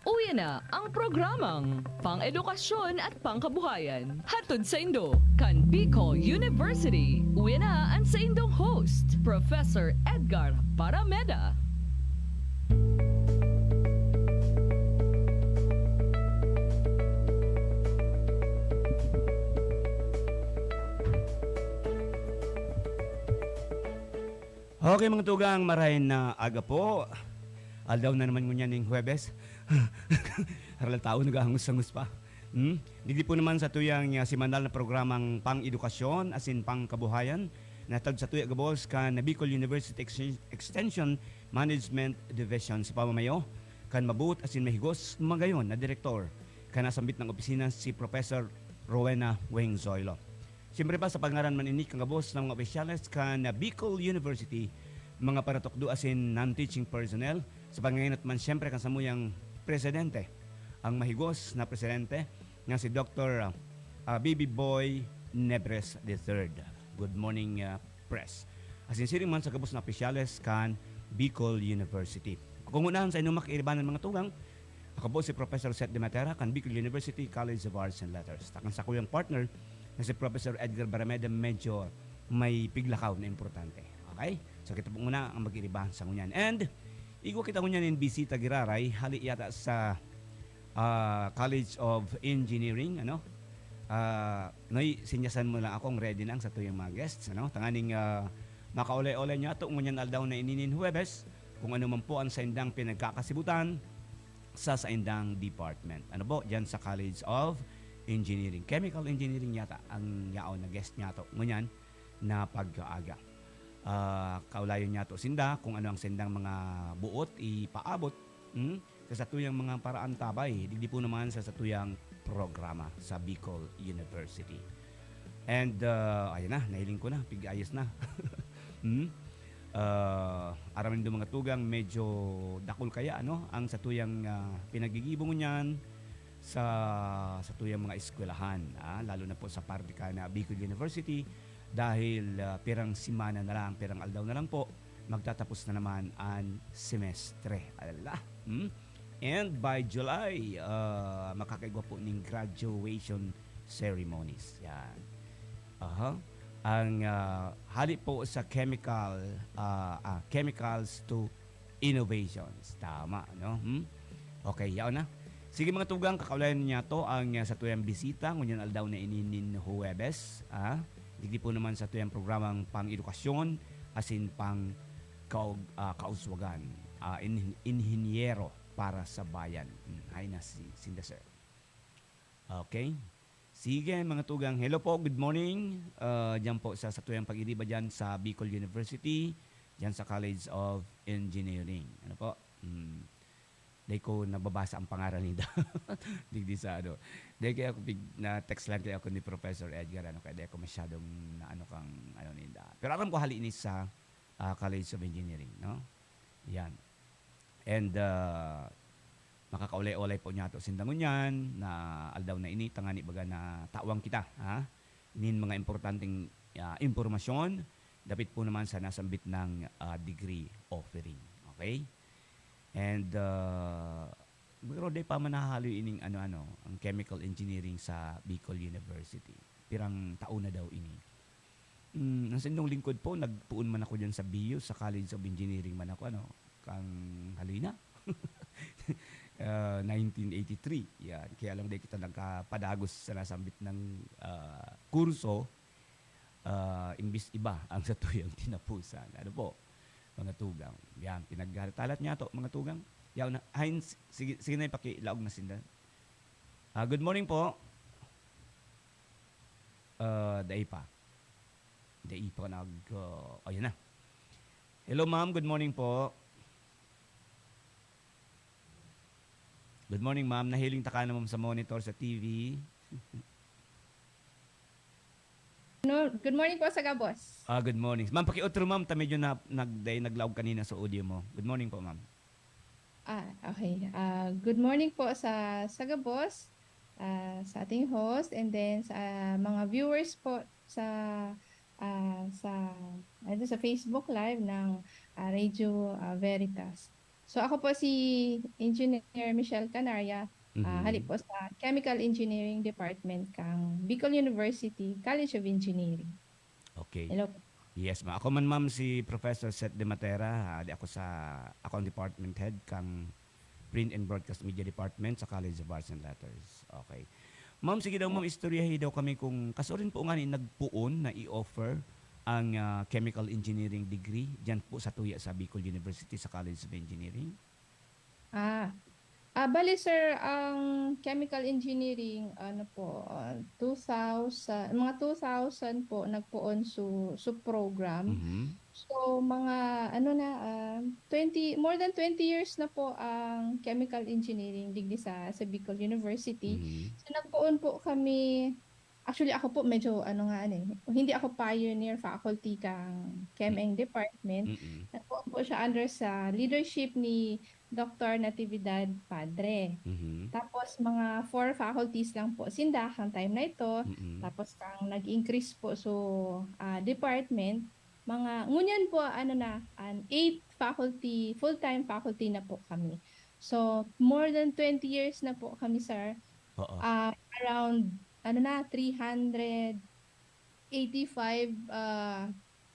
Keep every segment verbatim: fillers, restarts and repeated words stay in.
Uya na ang programang Pang-edukasyon at Pangkabuhayan. Hatod saindo kan Bicol University. Uya na an saindong host, Professor Edgar Barameda. Okay, mga tugang, marahay na aga po. Aldaw na naman ngunyan ning Huwebes. Aral tao, naghahangos-hangos pa. Hmm? Digdi po naman sa tuyang, ah, semanal na programang Pang-edukasyon asin Pangkabuhayan, natad sa tuya gabos kan Bicol University Ex-, Extension Management Division sa pamamayo kan mabuot asin mahigos magayon na direktor kan nasambit na opisina, si Professor Rowena Weng Zoilo. Siyempre pa, sa pangaran man ini kan gabos na mga opisyales kan Bicol University, mga paratukdo asin non-teaching personnel, sa pangainot man siyempre kan samuyang presidente, ang mahigos na presidente, nga si Doktor, ah, ah, Baby Boy Nebres the third. Good morning, ah, Pres. Asin siring man sa gabos na opisyales kan Bicol University. Ako ngunyan sa inyong makiiribanan, mga tugang, ako po si Professor Seth de Matera kan Bicol University College of Arts and Letters. Takan sa kuyang partner na si Professor Edgar Barameda, medyo may piglakaw na importante. Okay? So, kita po muna ang mag-iribahan sa ngunyan. And, igwa kita ngunyan in bisita giraray, hali yata sa, ah, College of Engineering, ano? Ah, Noy, sinyasan mo lang akong ready na ang satuyang mga guests, ano? Tanganing, ah, makaulay-ulay niyato ngunyan aldaw na ini nin Huwebes, kung ano man po ang saindang pinagkakasibutan sa saindang department. Ano po? Diyan sa College of Engineering. Chemical Engineering yata ang yaon na guest niyato ngunyan na pagkaaga. Ah, kaulayon niyato sinda kung ano ang saindang mga buot ipaabot, hmm, sa satuyang mga paraantabay, digdi po naman sa satuyang programa sa Bicol University. And, ah, ayan na, nahiling ko na, pig-ayos na. Hmm? Ah, aram nindo, mga tugang, medyo dakul kaya, ano, ang satuyang, ah, pinaggigibo ngunyan sa satuyang mga eskwelahan, ah, lalo na po sa parte kan Bicol University, dahil, ah, pirang semana na lang, pirang aldaw na lang po, magtatapos na naman an semestre. Alala, hmm? And by July, ah, makakaigwa po ning graduation ceremonies. Yan. Aha. Ang, ah, hali po sa chemical, ah, ah, chemicals to innovations. Tama, no? Hmm? Okay, yaon na. Sige, mga tugang, kakaulayan niyato ang, ah, satuyang bisita ngunyan aldaw na ini nin Huwebes, ah. Digdi po naman satuyang programang pang-edukasyon asin pang kaug-, ah, kauswagan. Ah, in-, inhinyero para sa bayan. Hmm, hay na si, sinda, sir. Okay. Sige, mga tugang. Hello po, good morning. Ah, diyan po sa satuyang pag-iriba diyan sa Bicol University, diyan sa College of Engineering. Ano po? Hmm. Dai ko nababasa ang pangaran ninda. Digdi sa ano. Dai kaya ako pig-, na-text lang kaya ako ni Professor Edgar, ano, kaya dai ako masyadong naano kang ano ninda. Pero aram ko hali ini sa, ah, College of Engineering, no? Yan. And, ah, makakaulay-ulay po niyato sinda ngunyan na aldaw na ini, tangani baga na tawan kita, ha? Nin mga importanteng, ah, impormasyon, dapit po naman sa nasambit ng, ah, degree offering. Okay? And, ah, pero dai pa man nahahaloy ining ano-ano, ang chemical engineering sa Bicol University. Pirang taon na daw ini. Hmm, ang saindong lingkod po, nagpoon man ako diyan sa B U, sa College of Engineering man ako, ano, kang haloy na. Ah, nineteen eighty-three, yan. Kaya lang dai kita nagkapadagos sa nasambit ng, ah, kurso, ah, imbis iba ang satuyang tinapusan. Ano po, mga tugang? Yan, pinaghalatalat niyato, mga tugang. Yaw na, Heinz, sige, sige na, ipakilaog na sinda. Ah, good morning po. Ah, dai pa. Dai pa nag, ah, ayan na. Hello, ma'am. Good morning po. Good morning, ma'am. Nahiling ta ka na, ma'am, sa monitor, sa T V. No, good morning po sa gabos. Ah, good morning. Ma'am, pakiutro, ma'am. Ta medyo na, nag, dai, naglaog kanina sa audio mo. Good morning po, ma'am. Ah, okay. Ah, good morning po sa sa gabos, ah, sa ating host, and then sa mga viewers po sa ah, sa ano, sa Facebook Live ng ah, Radio ah, Veritas. So, ako po si Engineer Michelle Canaria, ah, Mhm. hali po sa Chemical Engineering Department kang Bicol University College of Engineering. Okay. Hello po. Yes, ma. Ako man, ma'am, si Professor Seth De Matera. Ah, di ako sa, ako ang department head kang Print and Broadcast Media Department sa College of Arts and Letters. Okay. Ma'am, sige daw, ma'am, istoryahi daw kami kung kasurin po nga ni nagpoon na i-offer ang ah, chemical engineering degree diyan po sa tuya sa Bicol University sa College of Engineering. Ah, ah, bali sir, ang chemical engineering, ano po, ah, two thousand, mga two thousand po, nagpoon su, su program. Mhm. So, mga, ano na, ah, twenty, more than twenty years na po ang chemical engineering digdi sa, sa Bicol University. Mhm. So, nagpoon po kami, actually, ako po medyo, ano nga, ano eh, hindi ako pioneer faculty kang ChemEng department. Mm-mm. Nagpoon po siya under sa leadership ni Doctor Natividad Padre. Mhm. Tapos, mga four faculties lang po sinda kang time na ito. Mm-mm. Tapos, kang nag-increase po so ah, department, mga, ngunyan po, ano na, an eight faculty, full-time faculty na po kami. So, more than twenty years na po kami, sir. Oo. Ah, around, ano na, three hundred eighty-five ah,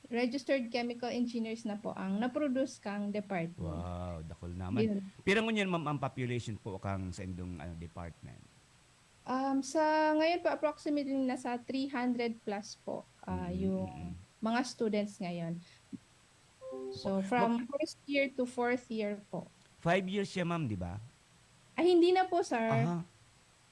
registered chemical engineers na po ang na-produce kang department. Wow, dakul naman. Yun. Pira ngunyan, ma'am, ang population po kang sa indong ano, department? Um, sa ngayon po, approximately nasa three hundred plus po ah, Mm, yung mm. mga students ngayon. So, Oh, from ma- first year to fourth year po. Five years siya, ma'am, di ba? Ay, hindi na po, sir. Aha.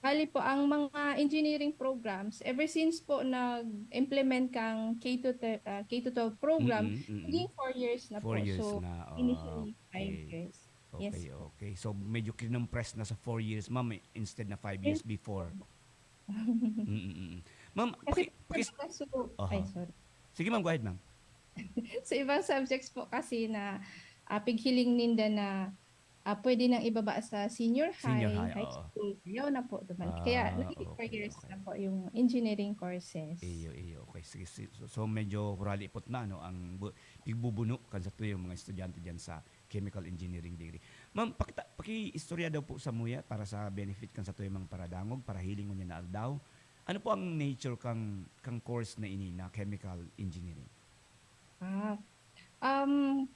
Bali po, ang mga engineering programs, ever since po nag-implement kang K to te- ah, K to twelve program, Mm-mm, mm-mm. Naging four years na Four po. years So, na. Ah, initially, five okay. years. Yes Okay, po. okay. So, medyo kinompress na sa four years, ma'am, eh, instead na five Yes years before. po. Mm-mm. Ma'am, Kasi paki, pakis, so, aha. Ay, sorry. Sige, ma'am, go ahead, ma'am. Sa ibang subjects po kasi na ah, pighiling ninda na ah, pwede nang ibaba sa senior Senior high, high, high oo. school, ayaw na po duman. Kaya Ah, naging four okay, years okay. na po yung engineering courses. Iyo, iyo, okay. Sige, si- so, so medyo hurali ipot na, no, ang bu- pigbubuno kan sa tuyong mga estudyante diyan sa chemical engineering degree. Ma'am, pakita, paki-istorya daw po sa muya para sa benefit kan sa tuyong mga paradangog, para hilingon niya na aldaw. Ano po ang nature kang kang course na ini na chemical engineering? Ah, um,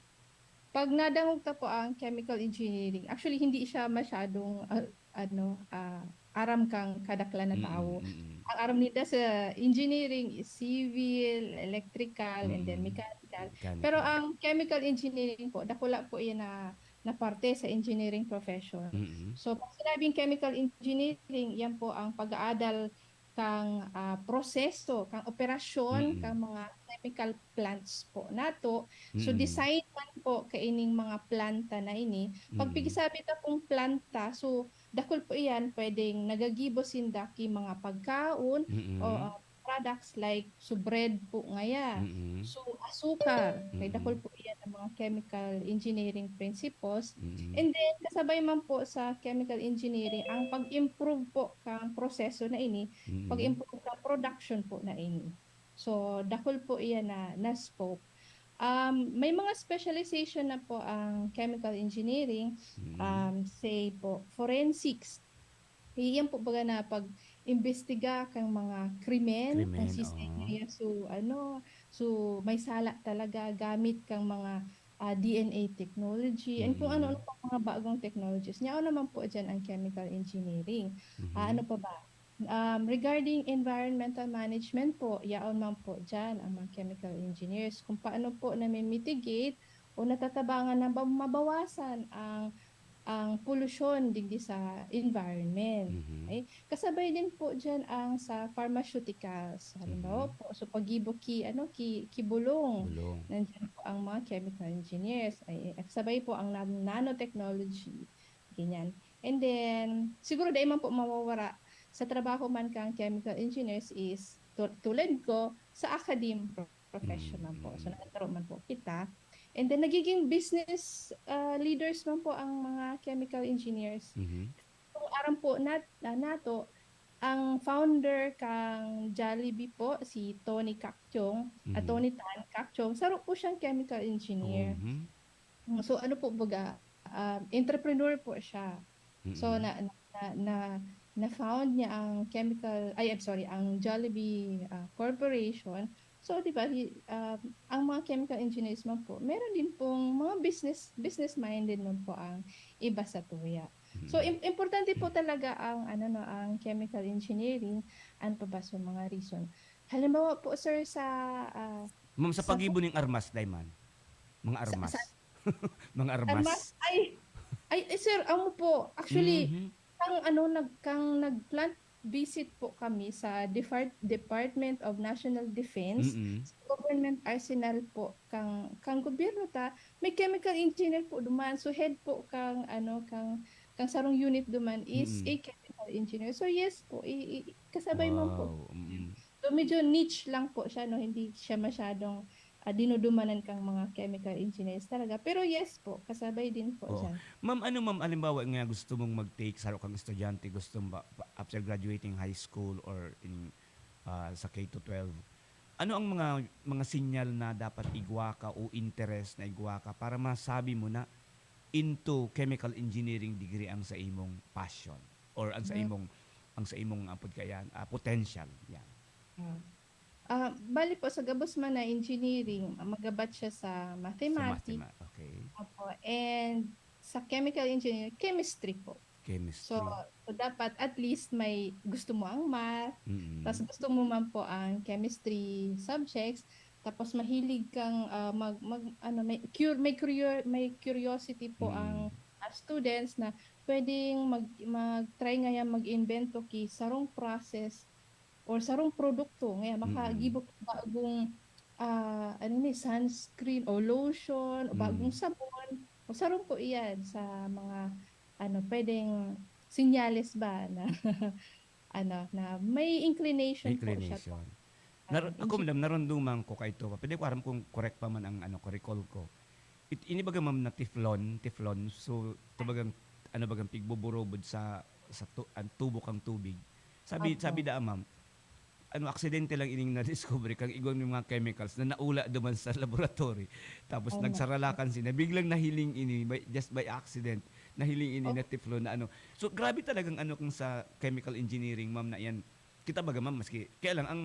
pag nadangog ta po ang chemical engineering, actually hindi siya masyadong ah, ano, ah, aram kang kadaklan na Mm, tawo. mm. Ang aram nila sa engineering is civil, electrical, and then Mm. mechanical. Pero Mechanical. ang chemical engineering po, dakula po yan na, na parte sa engineering profession. Mm. So, pag sinabing chemical engineering, yan po ang pag-aadal kang ah, proseso, kang operasyon, Mm. kang mga chemical plants po nato. So, Mm. design man po kaining mga planta na ini. Pag Mm. pigisabi ta pong planta, so, dakul po iyan, pwedeng nagagibo sinda ki mga pagkaon o Mm. ah, products like so bread po ngaya. Mm. So, asukar. Kay dakul Mm. po iyan ang mga chemical engineering principles. Mm. And then, kasabay man po sa chemical engineering, ang pag-improve po kang proseso na ini, Mm. pag-improve kang production po na ini. So, dakul po iyan na, na scope. Um, may mga specialization na po ang chemical engineering, Mm. um, say po, forensics. Iyan po baga na pag-imbestiga kang mga krimen, kung Krimen, sisay oo. niya so, ano, so may sala talaga gamit kang mga ah, D N A technology, and kung ano-ano Mm. pang mga bagong technologies. Yaon naman po dyan ang chemical engineering. Ah, ano Mhm. pa ba? Um, regarding environmental management po, yaon man po dyan ang mga chemical engineers. Kung paano po na mitigate o natatabangan na ba- mabawasan ang ang polusyon digdi sa environment. Mhm. Okay? Kasabay din po dyan ang sa pharmaceuticals. Halimbawa Mhm. po, so paggibo ki, ano, ki, ki bulong. Bulong. Nandiyan po ang mga chemical engineers. Ay, kasabay po ang nan- nanotechnology. Ganyan. And then, siguro dahil man po mawawara sa trabaho man kang chemical engineers is tu- tulad ko, sa academe profession man po. So, Mm. nagtuturo man po kita. And then, nagiging business ah, leaders man po ang mga chemical engineers. Mhm. Kung aram po nat, na, nato, ang founder kang Jollibee po, si Tony Kak Chong, ah, Mhm. Tony Tan Kak Chong, saro po siyang chemical engineer. Mhm. Mm, so, ano po baga, um, entrepreneur po siya. So, Mm. na, na, na, na, na-found niya ang chemical, ay, I'm sorry, ang Jollibee, ah, Corporation. So, di ba, he, um, ang mga chemical engineers man po, meron din pong mga business, business-minded man po ang iba sa tuya. So, Mm. im-, importante po talaga ang, ano, no, ang chemical engineering. Ano pa ba? So, mga reason. Halimbawa po, sir, sa, ah, Ma'am, sa sa paggibo ning armas, Dayman. Mga Sa, armas. sa Mga armas, armas. ay, ay, eh, sir, amo po, actually, Mhm. kang ano, nag-, kang nag-plant visit po kami sa Depart-, Department of National Defense, Mm. sa government arsenal po, kang, kang gobyerno ta, may chemical engineer po duman. So, head po kang, ano, kang, kang sarong unit duman is Mm. a chemical engineer. So, yes po, i-, i-, kasabay man po. Wow. Mm. So, medyo niche lang po siya, no? Hindi siya masyadong, ah, dinudumanan kang mga chemical engineers talaga. Pero yes po, kasabay din po Oo. dyan. Ma'am, ano, ma'am, halimbawa nga gusto mong mag-take, saro kang estudyante, gusto mo ba, pa-, after graduating high school or in, ah, sa K to twelve, ano ang mga, mga sinyal na dapat igwa ka o interes na igwa ka para masabi mo na into chemical engineering degree ang sa imong passion or ang sa Mm. imong, ang sa imong, apod kayan, ah, potential? Yan. Ah. Ah, bali po, sa gabos man na engineering, magabat siya sa Sa mathematics. mathema-, okay. Opo. And sa chemical engineering, chemistry po. So, Chemistry. so dapat at least may gusto mo ang math, tas Mm. gusto mo man po ang chemistry subjects, tapos mahilig kang, ah, mag, mag, ano, may cur-, may curio-, may curiosity po ang, Mm. ah, students na pwedeng mag, mag-try ngayan mag-imbento ki sarong process or sarong produkto, ngayan Mm. makagibo ki bagong, ah, ano ni, sunscreen o lotion o bagong Mm. sabon. O sarong po iyan sa mga, ano, pwedeng senyales ba na, ano, na may inclination po siya to, Inclination. Nar-, ano, ako, engi- madam, narunduman ko kaito pa. Pwede ko aram kung correct pa man ang, ano ko, recall ko. It, ini baga, ma'am, na teflon, teflon. So, ito bagang, ano bagang pigbuburobod sa, sa tu-, ang tubo kang tubig. Sabi, Opo. sabi daa, ma'am, ano, aksidente lang ining na-discover kang igwa ning mga chemicals na naula duman sa laboratory. Tapos Opo. nagsaralakan sila. Biglang nahiling ini by, just by accident. Nahiling ini Oh. na teflon na ano. So, grabe talagang ano kung sa chemical engineering, ma'am, na yan. Kita baga, ma'am, maski, kaya lang, ang,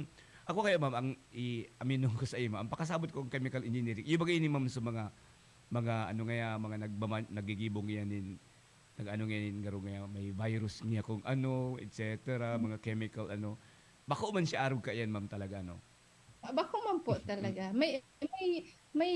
ako kaya, ma'am, ang i-, aminon ko sa iyo, ma'am, ang pakasabot ko ang chemical engineering. Iyo baga ini, ma'am, sa mga, mga, ano ngaya, mga nagmama-, nagigibong yan in, nag-ano ngayon, garo ngayon, may virus niya kung ano, et cetera, Mm. mga chemical, ano. Bako man siya arog kaiyan, ma'am, talaga, no? Ah, bako man po Mm. talaga. May, may, may,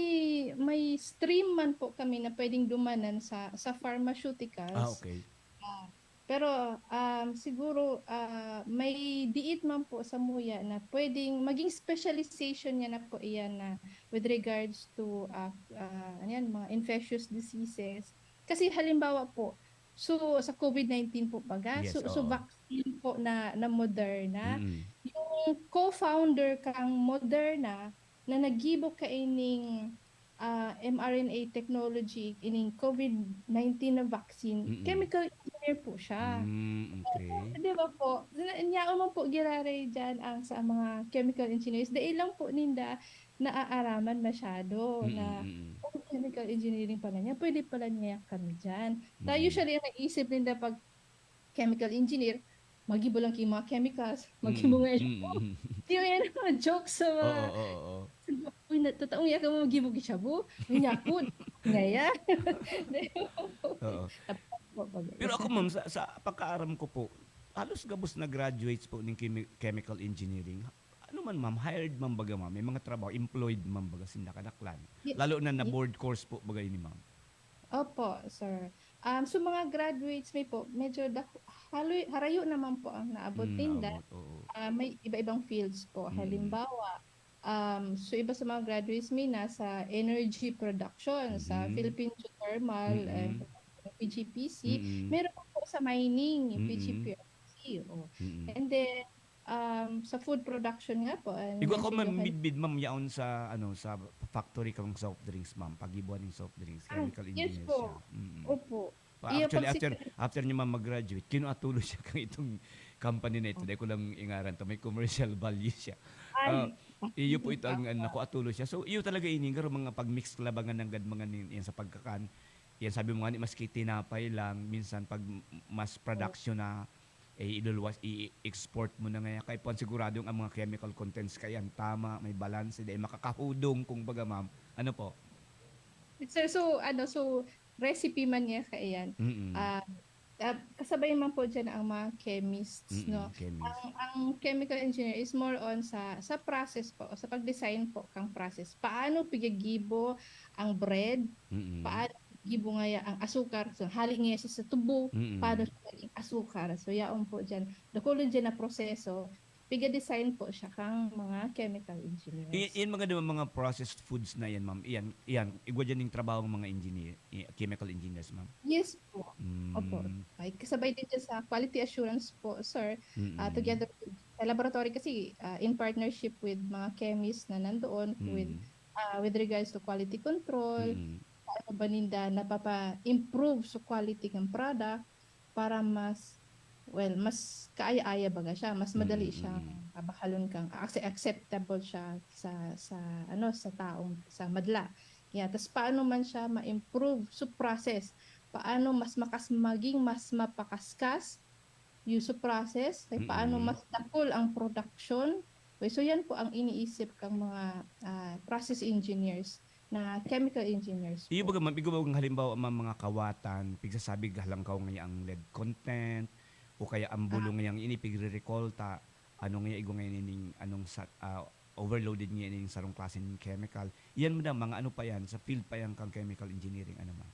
may stream man po kami na pwedeng dumanan sa, sa Ah, pharmaceuticals. okay. Ah, pero, um, siguro, ah, may diit man po sa muya na pwedeng maging specialization niya na po iyan na with regards to, ah, ah, ano yan, mga infectious diseases. Kasi halimbawa po, so, sa covid nineteen po baga, Yes, so, so oo. vaccine po na, na Moderna. Mm. Yung co-founder kang Moderna na naggibo kaining, ah, M R N A technology, ining covid nineteen na vaccine, Mm. chemical engineer po siya. Mm, okay. Di ba po? Nyaon man po giraray dyan ang sa mga chemical engineers. Dahil lang po ninda naaaraman masyado Mm, na, mm. "Oh, chemical engineering pala niya. Pwede pala niya kami dyan." Ta Mm. usually, ang naisip ninda pag chemical engineer, magibo lang ki mga chemicals, magibo Mm, nga siya. mm, mm. Di ba yan ang mga joke sa mga, Oo, oo, oo. "Uy, na-, totoong iya ka magibo ki shabu?" Unya po, ngaya. Di ba po? Oo. Tapos po, pag- Pero ako, ma'am, sa, sa pagkaaram ko po, halos gabos na graduates po ng chemi-, chemical engineering. Ano man, ma'am, hired man baga, ma'am? May mga trabaho, employed man baga, sinda kadaklan. Ye-, Lalo na na ye- board course po baga ini, ma'am. Opo, sir. Um, so, mga graduates mi po, medyo dak-, haloy-, harayo naman po ang naabot Mm, ninda. naabot, oo. Ah, may iba-ibang fields po. Mm. Halimbawa, um, so, iba sa mga graduates mi nasa energy production, sa Mhm. Philippine Geothermal, eh, Mm-mm. P G P C. Mm-mm. Meron pa po sa mining, Mm-mm. P G P R C, oh. Mm-mm. And then, um, sa food production nga po, ah, Igwa ko, mention ma'am, nyo kan- midbid, ma'am, yaon sa, ano, sa factory kang soft drinks, ma'am. Pagibuan ng soft drinks, Ah, chemical yes engineer po. siya. Mm-mm. Opo. Pa-, Iyo, actually, pag after, si- after niya, ma'am, mag-graduate, kinuha tulos siya kang itong company na ito. Oh. Dahil ko lang ingaran to, may commercial value siya. Ay, Ah, iyo po mm, ito ang, ah, ano, nakuha tulos siya. So, iyo talaga ini, garo mga pag-mix labangan ng gad mga nin-, yan sa pagkakan. Yan sabi mo nga ni, maski tinapay lang, minsan pag m-, mas production na, eh, iluluwas, i-export mo na ngayon. Kaya po, siguradong ang mga chemical contents kayan, tama, may balance, dahil makakahudong, kung baga, ma'am. Ano po? So, so, ano, so, recipe man niya kaiyan. Mm-mm. Ah, ah, kasabay man po dyan ang mga chemists, Mm-mm, no? chemist. Ang, ang chemical engineer is more on sa sa process po, sa pag-design po kang process. Paano pigagibo ang bread? Mm-mm. Paano gibo ngaya ang asukar? So, hali ngaya siya sa tubo, Mm-mm. paano siya naging asukar? So, yaon po dyan. Dakulon dyan na proseso, piga-design po siya kang mga chemical engineers. I-, yan mga, di ba, mga processed foods na yan, ma'am. Iyan, iyan, igwa dyan yung trabaho ng mga engineer, i-, chemical engineers, ma'am. Yes po. Mm. Opo. Ay, kasabay din dyan sa quality assurance po, sir. Ah, Mm-mm. together with, sa laboratory kasi, ah, in partnership with mga chemists na nandoon with, Mm. ah, with regards to quality control, Mm. paano ba ninda napapa-improve sa quality ng product para mas, well, mas kaaya-aya baga siya, mas madali Mm, siyang mm. abahalon kang, acce-, acceptable siya sa, sa, ano, sa taong, sa madla. Yeah, tas paano man siya ma-improve sa process? Paano mas makas-, maging mas mapakaskas yung sa process? Kay paano Mm. mas dakul ang production? Okay, so yan po ang iniisip kang mga, ah, process engineers na chemical engineers Iyo po. Baga, ma'am, igwa bang halimbawa, ma'am, mga kawatan, pigsasabi, halangkaw ngaya ang lead content, o kaya ang Ah. bulong ngayang ini pigre-rekolta, ano ngaya, igwa ngaya nining, anong sa, ah, overloaded ngaya ning sarong klaseng chemical. Iyan, madam, mga ano pa yan, sa field pa yan kang chemical engineering, ano, ma'am?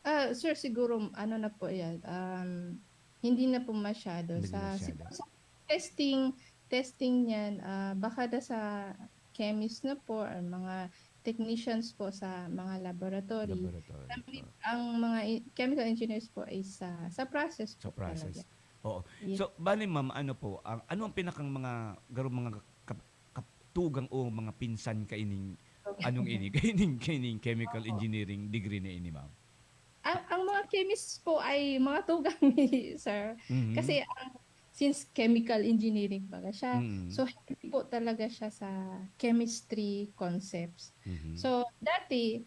Ah, sir, siguro, ano na po yan, um, hindi na po masyado. Hindi na Sa, masyado. siguro sa testing, testing niyan, ah, baka na sa chemist na po, or mga technicians po sa mga laboratory. Laboratory, Kami, oo. Ang mga i-, chemical engineers po ay sa, sa process Sa po process. talaga. Oo. Yes. So, bali, ma'am, ano po, ang, ano ang pinakang mga, garong mga kap-, kap-, tugang o mga pinsan kaining, anong ini, kaining, kaining chemical Opo. Engineering degree na ini, ma'am? Ang, ang mga chemists po ay mga tugang ni sir. Mhm. Kasi ang, since chemical engineering baga siya, Mm. so heavy po talaga siya sa chemistry concepts. Mhm. So, dati,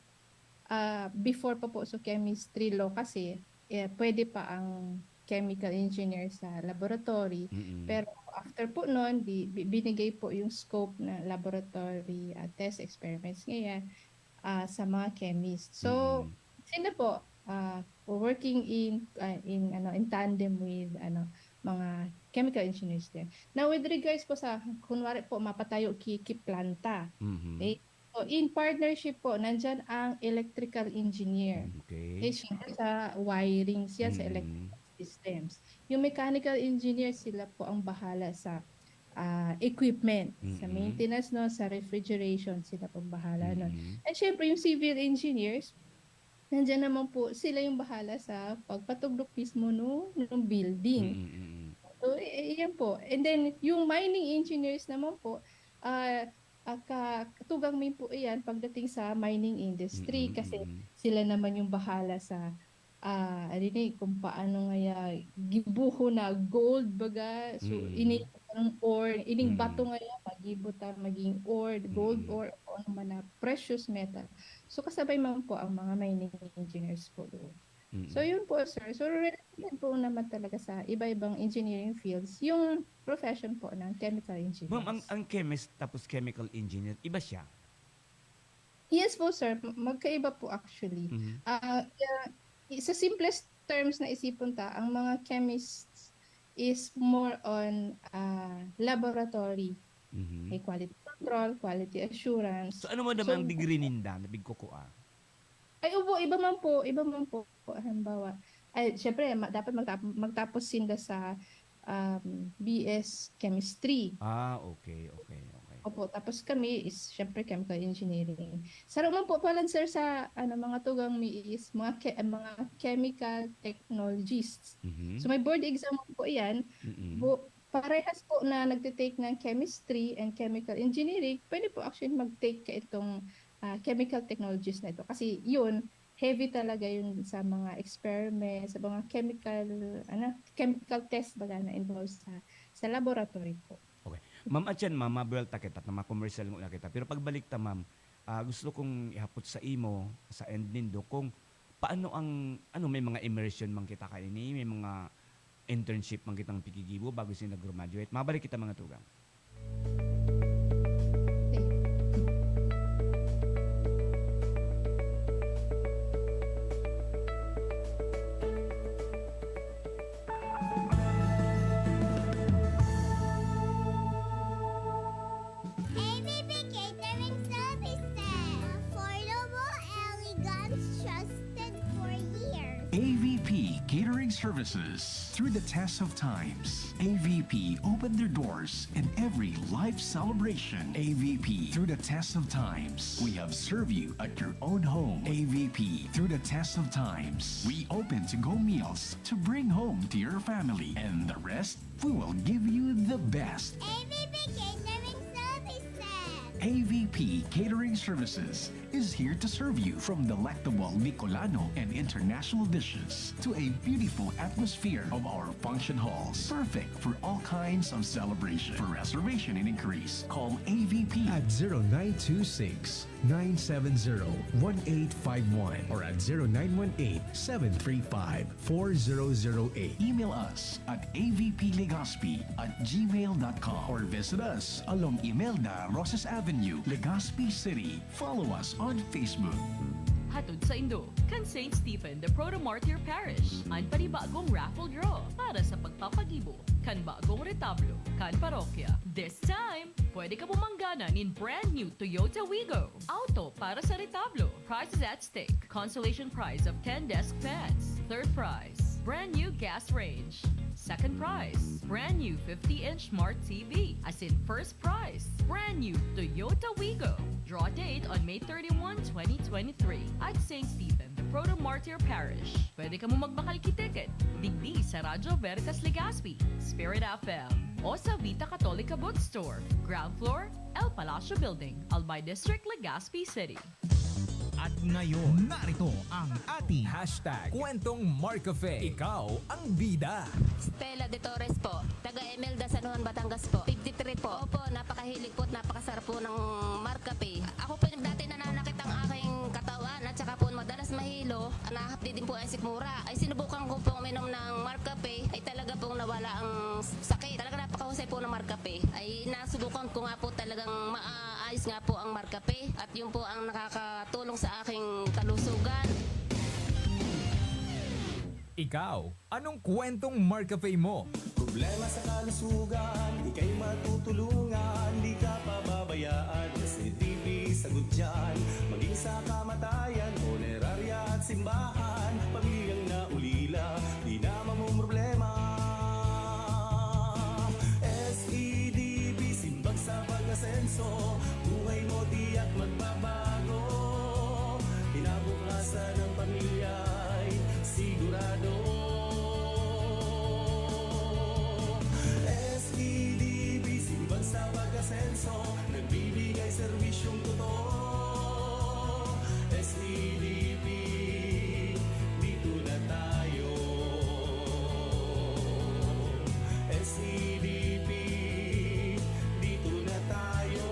ah, before pa po sa chemistry law kasi, eh, pwede pa ang chemical engineer sa laboratory. Mm. Pero after po nun, di, bi-, binigay po yung scope ng laboratory, ah, test experiments ngayon, ah, sa mga chemist. So, Mm. sila po, ah, working in, ah, in, ano, in tandem with, ano, mga chemical engineers din. Now, with regards po sa, kunwari po, mapatayo ki, ki planta. Mhm. Okay? So, in partnership po, nandyan ang electrical engineer. Okay. Eh, siyempre sa wiring siya, sa Mm. electrical systems. Yung mechanical engineer, sila po ang bahala sa, ah, equipment, sa Mm. maintenance, no, sa refrigeration, sila po ang bahala nun. Mm. And syempre, yung civil engineers, nandiyan naman po, sila yung bahala sa pagpatugdok mismo nung, nung building. Mm, mm, mm. So, i-, iyan po. And then, yung mining engineers naman po, ah, ah, ka-, katugang mi po iyan pagdating sa mining industry Mm, kasi mm. sila naman yung bahala sa, ah, ano ni, kung paano ngaya gibuho na gold baga. So, Mm. ini ang ore, ining Mm. bato ngaya, magibo ta, maging ore, gold Mm. ore, o ano man na precious metal. So, kasabay man po ang mga mining engineers po doon. Mm. So, yun po, sir. So, related po naman talaga sa iba-ibang engineering fields, yung profession po ng chemical engineers. Ma'am, ang, ang chemist tapos chemical engineer, iba siya? Yes po, sir. M-, magkaiba po actually. Mhm. Ah, yeah, i-, sa simplest terms na isipon ta, ang mga chemists is more on, ah, laboratory. Mhm. May quality control, quality assurance. So, ano man So, naman ang degree ninda na pigkukua? Ay, opo, iba man po, iba man po. Halimbawa, ay, syempre, ma-, dapat magtap-, magtapos sinda sa, um, B S Chemistry. Ah, okay, okay, okay. Opo, tapos kami is, syempre, chemical engineering. Saro man po pala, sir, sa, ano, mga tugang mi is mga ke-, mga chemical technologists. Mhm. So, may board exam po yan. Mm-mm. Bu-, parehas po na nagtitake ng chemistry and chemical engineering, pwede po actually mag-take ka itong, ah, chemical technologies na ito. Kasi yun, heavy talaga yun sa mga experiments, sa mga chemical, ano, chemical test baga na involved sa, sa laboratory po. Okay. Ma'am, atyan, ma'am, mabuwelta kita, ta makomersyal nguna kita. Pero pagbalik ta, ma'am, ah, gusto kong ihapot sa imo, sa end nindo, kung Paano ang, ano, may mga immersion man kita kaini, may mga internship man kitang pigigibo bago sila nag-graduate? Mabalik kita, mga tugang. A V P Catering Services. Affordable, elegant, trusted for years. A V P Catering Services. Through the test of times, A V P opened their doors in every life celebration. A V P, through the test of times, we have served you at your own home. A V P, through the test of times, we open to-go meals to bring home to your family. And the rest, we will give you the best. A V P Catering Services. A V P Catering Services is here to serve you, from delectable Bicolano and international dishes to a beautiful atmosphere of our function halls, perfect for all kinds of celebration. For reservation and inquiries, call A V P at zero nine two six, nine seven zero, one eight five one or at zero nine one eight, seven three five, four zero zero eight. Email us at A V P Legazpi at gmail dot com or visit us along Imelda Rosas Avenue, Legazpi City. Follow us on Facebook. Hatod saindo kan Saint Stephen de Protomartyr Parish an panibagong raffle draw para sa pagpapagibo kan bagong retablo kan parokya. This time, pwede kamo manggana nin brand new Toyota Wigo. Auto para sa retablo. Prizes at stake. Consolation prize of ten desk fans. Third prize, brand new gas range. Second prize, brand new fifty-inch smart T V. Asin first prize, brand new Toyota Wigo. Draw date on May thirty-one, twenty twenty-three at Saint Stephen de Protomartyr Parish. Pwede kamo magbakal ki ticket digdi sa Radyo Veritas Legazpi, Spirit F M, o sa Vita Católica Bookstore, ground floor, El Palacio Building, Albay District, Legazpi City. At ngayon, narito ang ating hashtag Kwentong Marcafe. Ikaw ang bida. Stella de Torres po, taga Imelda, San Juan, Batangas po. Fifty-three po. Opo, napakahilig po at napakasarap po ng Marcafe. Ako po yung dati nananakit ang aking katawan at saka po madalas mahilo. Nahapdi din po ang sikmura. Ay sinubukan ko pong uminom ng Marcafe, ay talaga pong nawala ang sakit. Talaga napakahusay po ng Marcafe. Ay nasubukan ko nga po talagang maayos nga po ang Marcafe. At yun po ang nakakatulong sa aking kalusugan. Ikaw, anong kwentong Marcafe mo? Problema sa kalusugan, ika'y matutulungan, di ka pababayaan, S D P sagot dyan. Maging sa kamatayan, punerarya at simbahan, pamilyang naulila, di na mamumroblema. S E D P, simbag sa pag-asenso, buhay mo tiyak magbabago. Kinabukasan ng pamilya'y sigurado. S E D P, simbag sa pag-asenso, nagbibigay serbisyong totoo. S E D P, dito na tayo. S E D P, dito na tayo.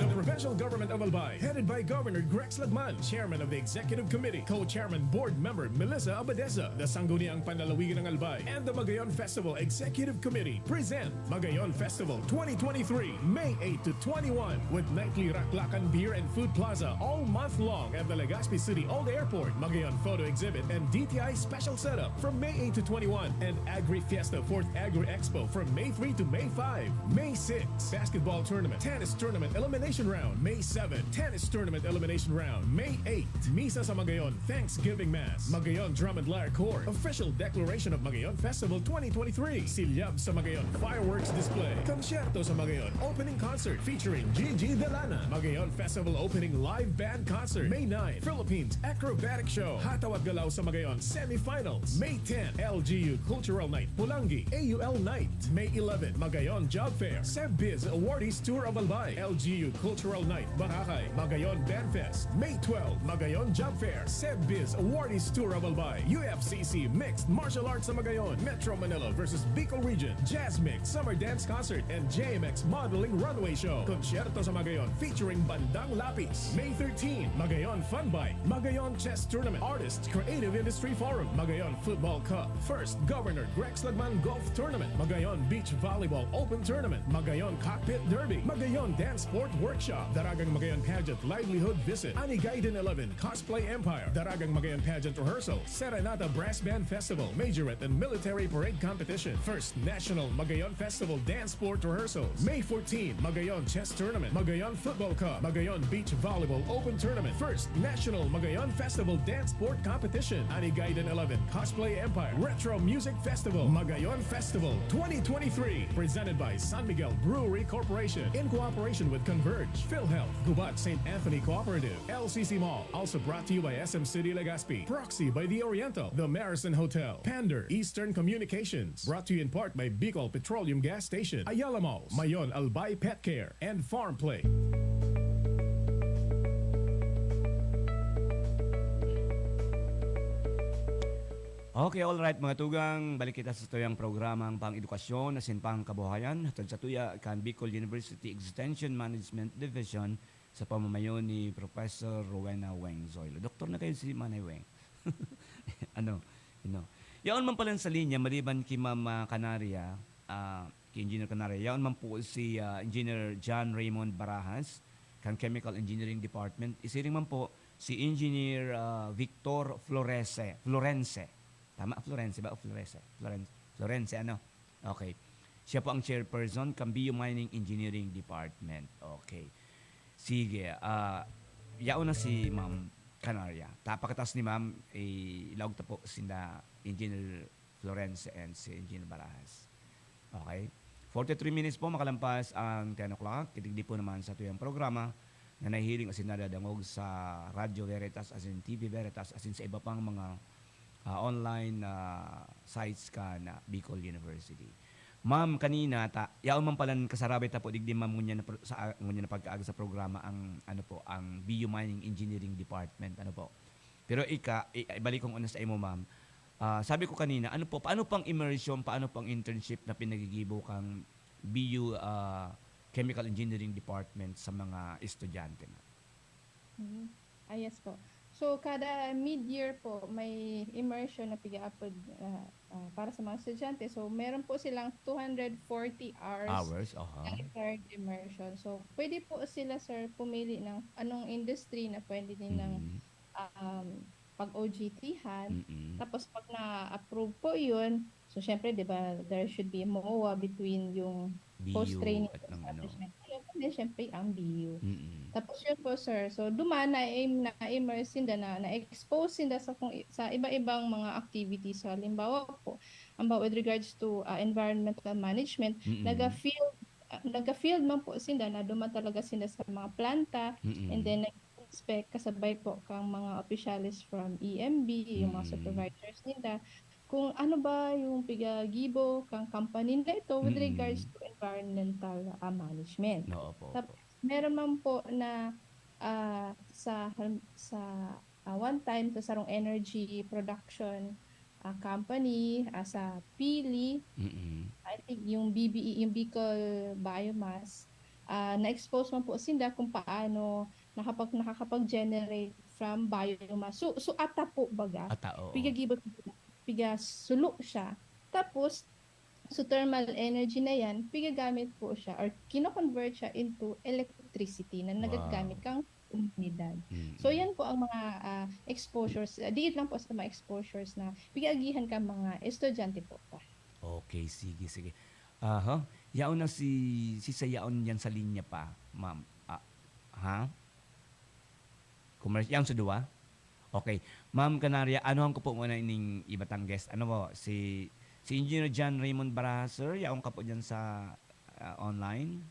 The provincial government of Albay, headed by Governor Grex Lagman, Chairman of the Executive Committee, Co-Chairman Board Member Melissa Abadesa, the Sangguniang Panlalawigan ng Albay, and the Magayon Festival Executive Committee, present Magayon Festival twenty twenty-three, May eight to twenty-one, with nightly Raklakan Beer and Food Plaza all month long at the Legazpi City Old Airport, Magayon Photo Exhibit and D T I special setup from May eight to twenty-one, and Agri Fiesta Fourth Agri Expo from May three to May five. May six, basketball tournament, tennis tournament elimination round. May seven, tennis tournament elimination round. May eight, Misa sa Magayon, Thanksgiving Mass, Magayon Drum and Lyre Corps, official declaration of Magayon Festival twenty twenty-three, Silyab sa Magayon, fireworks display, konsyerto sa Magayon, opening concert featuring Gigi Delana, Magayon Festival opening live band concert, May nine, Philippines Acrobatic Show, Hataw at Galaw sa Magayon semifinals, May ten, L G U Cultural Night, Pulangi, A U L Night, May eleven, Magayon Job Fair, Sebbiz Awardees Tour of Albay, L G U Cultural Night, Boracay, Magayon Band Fest, May twelve, Magayon Job Fair, SEBBIZ Awardees Tour of Albay, U F C C Mixed Martial Arts sa Magayon, Metro Manila versus Bicol Region, Jazz Mix Summer Dance Concert, and J M X Modeling Runway Show. Konsyerto sa Magayon featuring Bandang Lapis, May thirteen, Magayon Fun Bike, Magayon Chess Tournament, Artists Creative Industry Forum, Magayon Football Cup, First Governor Grex Lagman Golf Tournament, Magayon Beach Volleyball Open Tournament, Magayon Cockpit Derby, Magayon Dance Sport Workshop, Daragang Magayon Pageant Livelihood Visit, Ani Gaiden eleven Cosplay Empire, Daragang Magayon Pageant Rehearsal, Serenata Brass Band Festival, Majorette and Military Parade Competition, First National Magayon Festival Dance Sport Rehearsals, May fourteen, Magayon Chess Tournament, Magayon Football Cup, Magayon Beach Volleyball Open Tournament, First National Magayon Festival Dance Sport Competition, Ani Gaiden eleven Cosplay Empire, Retro Music Festival, Magayon Festival twenty twenty-three, presented by San Miguel Brewery Corporation, in cooperation with Converge, PhilHealth, Gubat Saint Anthony Cooperative, L C C Mall. Also brought to you by S M City Legazpi, Proxy by The Oriental, The Marison Hotel, Pander, Eastern Communications. Brought to you in part by Bicol Petroleum Gas Station, Ayala Malls, Mayon Albay Pet Care, and Farm Play. Okay, all right, mga tugang, balik kita sa tuyang programang Pang-Edukasyon asin Pangkabuhayan. Hatod sa tuya kan Bicol University Extension Management Division sa pamamayo ni Professor Rowena Weng Zoilo. Doktor na kayo si Manay Weng. Ano? You know. Yaon man pala sa linya, maliban ki Ma'am, ah, Canaria, ah, ki Engineer Canaria, yaon man po si, ah, Engineer John Raymond Barajas, kan Chemical Engineering Department. Isiring man po si Engineer, ah, Victor Florese, Florence. Tama? Florence ba o Florese? Florence, Florence, ano? Okay. Siya po ang chairperson kan B U Mining Engineering Department. Okay. Sige. Ah, yaon na si Ma'am Canaria. Tapakatas ni Ma'am, ilaog ta po sinda Engineer Florence and si Engineer Barajas. Okay? Forty-three minutes po, makalampas ang ten o'clock. Kidigdi po naman sa tuyang programa na nahihiling asin nadadangog sa Radyo Veritas asin T V Veritas asin sa iba pang mga, ah, online, ah, sites kan Bicol University. Ma'am, kanina, ta, yaon man palan kasarabay ta po digdi, ma'am, ngunyan na pro-, sa, ngunyan na pagkaag sa programa ang, ano po, ang B U Mining Engineering Department, ano po. Pero ika, i-, ibalik kong una sa imo, ma'am. Ah, sabi ko kanina, ano po, paano pang immersion, paano pang internship na pinagigibo kang B U, ah, Chemical Engineering Department sa mga estudyante, ma'am? Mhm. Ah, yes po. So, kada mid-year po, may immersion na piga-apod, ah, ah, para sa mga estudyante. So, meron po silang two hundred forty hours Hours, aha. na required immersion. So, pwede po sila, sir, pumili ng anong industry na pwede nilang, Mm. um, pag-O J T-han. Mm-mm. Tapos, pag na-approve po yun, so, syempre, di ba, there should be MOA between yung B U post-training at ng ano. establishment. Ayun, and then, syempre, ang B U. Mm-mm. Tapos yun po, sir. So, duman na, na-immerse sinda, na, na-expose sinda sa, kung, i-, sa iba-ibang mga activities. So, halimbawa po, halimbawa, with regards to, ah, environmental management, Mm-mm. naga-field, ah, naga-field man po sinda, na duman talaga sinda sa mga planta, Mm-mm. and then nag-inspect kasabay po kang mga opisyales from E M B, yung mga Mm-mm. supervisors nila, kung ano ba yung pigagibo kang company na ito with Mm. regards to environmental, ah, management. Oo po, Tap-, opo. meron man po na, ah, sa, sa, ah, one time sa sarong energy production, ah, company, ah, sa Pili, Mm. I think yung B B E, yung Bicol Biomass, ah, na-expose man po sinda kung paano nakapag-, nakakapag-generate from biomass. So, so ata po baga, Ata, oo. pigagibo, pigasulo siya. Tapos, so thermal energy na yan, pigagamit po siya or kino-convert siya into electricity na nagagamit Wow. kang komunidad. Mm. So, yan po ang mga, ah, exposures. Ah, diit lang po sa mga exposures na pigaagihan ka mga estudyante po ta. Okay, sige, sige. Aha. Yaon na si, si sa yaon yan sa linya pa, ma'am. Ah, ha? Commerce, yaon sa duwa? Okay. Ma'am Canaria, anuhan ko po muna ining iba tang guest. Ano po, si, si Engineer John Raymond Barajas, sir, yaon ka po dyan sa, ah, online?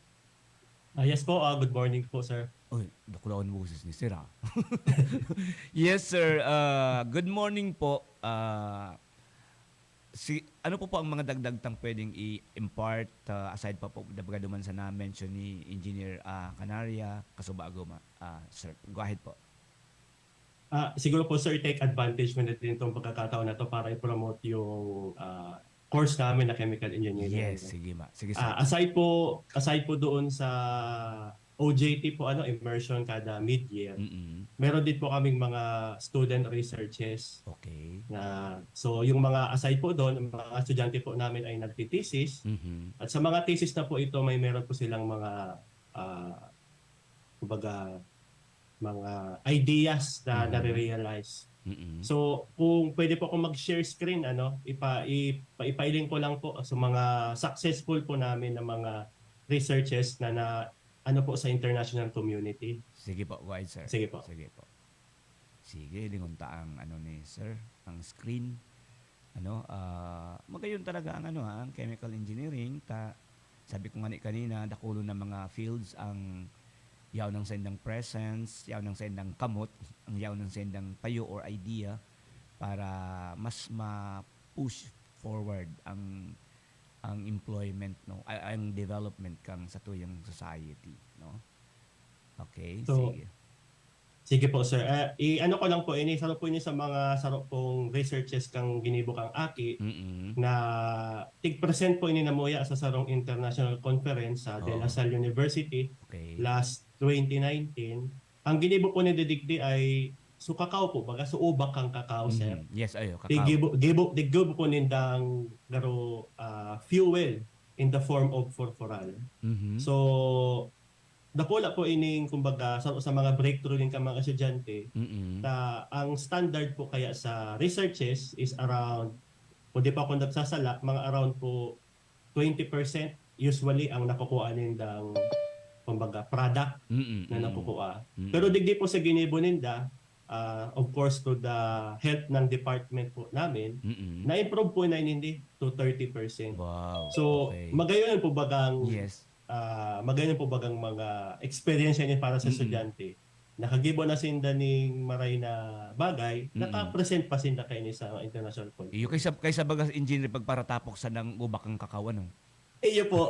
Ah, yes po, ah, good morning po, sir. Uy, dakulaon boses ni sir, ah. Yes, sir. Ah, good morning po. Ah, Si, ano po po ang mga dagdag tang pwedeng i-impart, ah, aside pa po, baga duman sa na-mention ni Engineer, ah, Canaria, kasubago ma-, ah, sir? Go ahead po. Ah, siguro po, sir, take advantage mo na din itong pagkakataon na 'to para i-promote yung, ah, course namin na chemical engineering. Yes, sige ma-, sige, sir. Ah, aside po, aside po doon sa O J T po, ano, immersion kada mid-year, Mm. meron din po kaming mga student researches Okay. na, so, yung mga aside po doon, ang mga estudyante po namin ay nagte-thesis. Mhm. At sa mga thesis na po ito, may meron po silang mga, ah, kumbaga, mga ideas na Mm. nare-realize. Mm. So, kung pwede po akong mag-share screen, ano, ipa-, ipa-, ipa-link ko lang po sa mga successful po namin na mga researches na, na, ano po, sa international community. Sige po, go ahead, sir. Sige po. Sige po. Sige, lingon ta ang, ano, ni sir, ang screen. Ano, ah, magayon talaga ang, ano, ha, ang chemical engineering. Ta-, sabi ko nga ni kanina, dakulon na mga fields ang yaon ang saindang presence, yaon ang saindang kamot, ang yaon ang saindang payo or idea para mas ma-push forward ang, ang employment, no? Ay, ang development kang satuyang society, no? Okay, So, sige. sige po, sir. Ah, i-ano ko lang po ini, saro po ini sa mga, saro pong researches kang ginibo kang aki Mm-mm. na tig-present po ini namuya sa sarong international conference sa De La Ah. Salle University Okay. last twenty nineteen. Ang ginibo po ni digdi ay so cacao po, baga so ubak kang cacao, sir. Mhm. Yes, ayo, cacao. Gigibo, gibo, gigibo po nindang garo, ah, fuel in the form of furfural. Mhm. So, dakula po ining, kumbaga, sa, sa mga breakthrough din ka mga estudyante, Mm-mm. ta ang standard po kaya sa researches is around, kung di pa ako nagsasala, mga around po twenty percent usually ang nakukuha nindang, kumbaga, product Mm, na mm. nakukuha. Mm. Pero digdi po sa ginibo ninda, ah, of course, to the help ng department po namin, Mm. na-improve po na nindi to thirty percent. Wow, So, okay. magayon po bagang, Yes. ah, magayon po bagang mga experience niya para sa Mm. estudyante. Nakagibo na sinda ning maray na bagay, Mm. naka-present pa sinda kaini sa international conference. Iyo, kaysa, kaysa baga engineer pagparatapok sa nang ubak ang kakawan, no? Iyo po.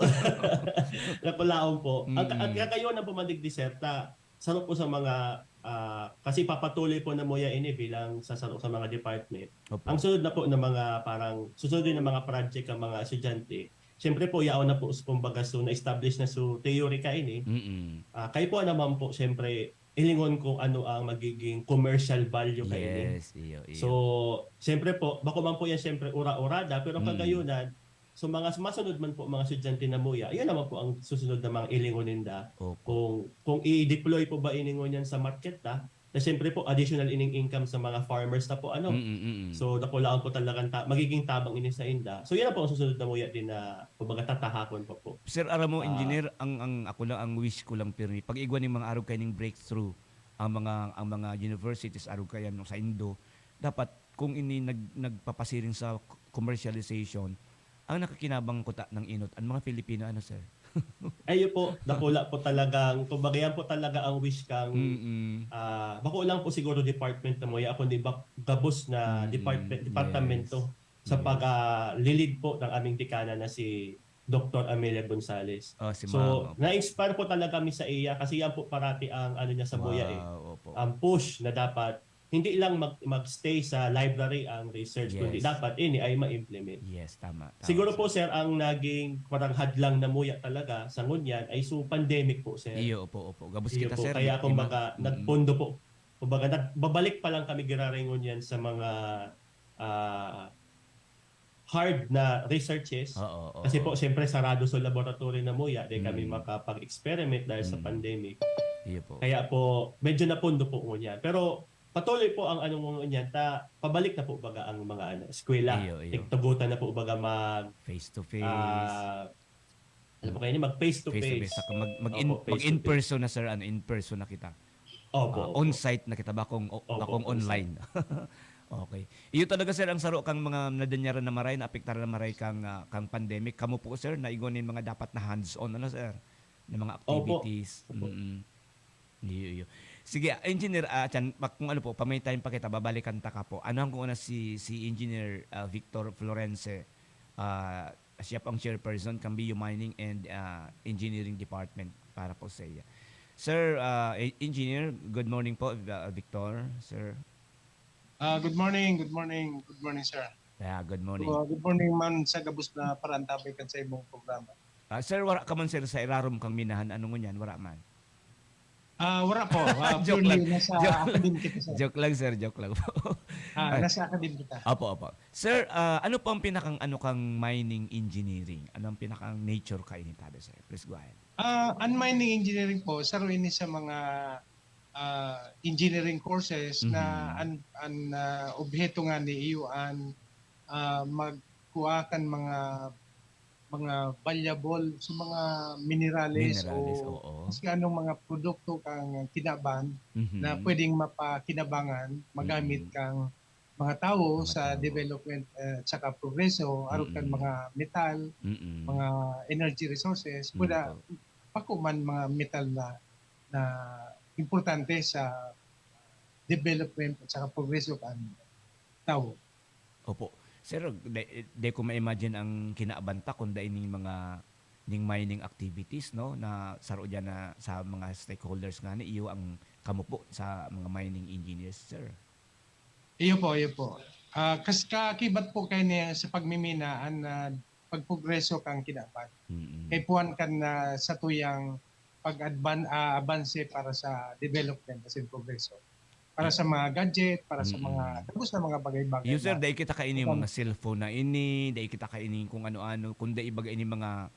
Nakulaon po. Ang, ang Mm. kakayo na po mandigdi, sir, ta, saro po sa mga, ah, kasi papatuloy po na muya ini bilang sa saro sa mga department. Opo. Ang sunod na po na mga parang, susunod din na mga project ang mga estudyante, siyempre po, yaon na po, kumbaga, so, na-establish na so theory ka ini. Mm-mm. Ah, kayo po naman po, siyempre, ilingon kung ano ang magiging commercial value ka ini. Yes, iyo, iyo. So, siyempre po, bako man po yan, siyempre, ura-urada, pero Mm. kagayunan, so, mga masunod man po, mga estudyante na muya, yun naman po ang susunod na mga ilingon ninda. Opo. Kung, kung i-deploy po ba iningon yan sa market ta, na siyempre po, additional ining income sa mga farmers na po, ano. Mm, mm, mm. So, dakulaon po talagang ta-, magiging tabang ini sa inda. So, yan na po ang susunod na muya din na, kumbaga, tatahakon pa po. Sir, aram mo, Ah. engineer, ang, ang ako lang, ang wish ko lang, pirmi, pag igwa ning mga arog kaining breakthrough, ang mga, ang mga universities, arog kaya nung sa Indo, dapat kung ini nag-, nagpapasiring sa c-, commercialization, ang nakakinabang kuta ng inot, ang mga Filipino, ano, sir? Ayo po, dakula po talagang, kumbaga, yan po talaga ang wish kang, Mm-mm. ah, bako lang po siguro department na muya, kundi ba-, gabos na Mm-mm. department, departamento Yes. sa Yes. pag, ah, lilid po ng aming dekana na si Doktor Amelia Gonzalez. Oh, si So, ma'am, opo. na-inspire po talaga kami sa iya kasi yan po parati ang ano niya sa muya eh. Wow, opo. Ang push na dapat hindi lang mag-, mag-stay sa library ang research, kundi Yes. dapat ini ay ma-implement. Yes, tama, tama, Siguro po, sir. sir, ang naging parang hadlang na muya talaga sa ngunyan ay so pandemic po, sir. Iyo, opo, opo. Gabos Iyo kita, po. sir, Kaya biktima. kumbaga, Mm. nagpondo po, kumbaga, nagbabalik pa lang kami giraray ngunyan sa mga, ah, hard na researches. Oo, Kasi oo. po, siyempre, sarado sa laboratory na muya, di kami Mm. makapag-experiment dahil sa Mm. pandemic. Iyo po. Kaya po, medyo napondo po ngunyan. Pero patuloy po ang ano ngunyan, ta, pabalik na po baga ang mga ano, eskwela. Iyo, iyo. Tigtugutan na po baga mag, Face to face. ah, ano po kayo ni? Mag face to Face to face. face. Saka mag, mag Opo, in, face mag to in face. person na, sir, ano, in person na kita. Opo, Ah, opo. on-site na kita ba kung, o, Opo, bakong po, sir. online? Okay. Iyo talaga, sir, ang saro kang mga nadanyaran na maray, naapektaran na maray kang, ah, kang pandemic. Kamo po, sir, naigwa nin mga dapat na hands-on, ano, sir? Na mga Opo. activities. Opo. Mm. Iyo, iyo. Sige, ah, Engineer, ah, tiyan, pa-, kung ano po, pa may time pa kita, babalikan ta ka po. Ano ang kuuna si, si Engineer, ah, Victor Florence, ah, siya po ang chairperson kan B U Mining and, ah, Engineering Department para po sa iya. Sir, ah, e-, Engineer, good morning po, ah, Victor, sir. Ah, good morning, good morning, good morning, sir. Yeah, good morning. So, ah, good morning man sa gabos na parantabay kan sa imong programa. Ah, sir, wara ka man, sir, sa irarom kang minahan. Ano ngunyan? Wara man? Ah, wara po. Ah, Joke purely lang. nasa Joke lang. academe kita, sir. Joke lang, sir. Joke lang po. Ah, Ah, nasa academe kita. Opo, opo. Sir, ah, ano po ang pinakang ano kang mining engineering? Ano ang pinakang nature ka ini tabi, sir? Please go ahead. Ah, ang mining engineering po, saro ini sa mga, ah, engineering courses na Mhm. an, an, ah, obheto nga ni iyo an, ah, magkuha kan mga, mga valuable sa mga minerales Minerales, o oo. maski anong mga produkto kang kinaban na Mhm. pwedeng mapakinabangan, magamit Mm. kang mga tawo Mga sa tawo. development, eh, at saka progreso, arog kan Mm. mga metal, Mm. mga energy resources, Mm kuda po. bako man mga metal na, na importante sa development at saka progreso kan tawo. Opo. Sir, di, di ko ma-imagine ang kinaabanta kung dai ning mga, ning mining activities, no, na saro diyan na sa mga stakeholders nga ni iyo ang kamo po sa mga mining engineers, sir. Iyo po, iyo po. Ah, kas-, kaakibat po kaini sa pagmimina an, ah, pagprogreso kan kinaban. Mm. Kaipuhan kan, ah, satuyang pag-advan-, ah, abanse para sa development asin progreso. Para sa mga gadget, para sa mga Mm. gabos na mga bagay-bagay Iyo, sir, na dai kita kaini kuwan. Mga cellphone na ini, dai kita kaini kung ano-ano, kun dai baga ini mga,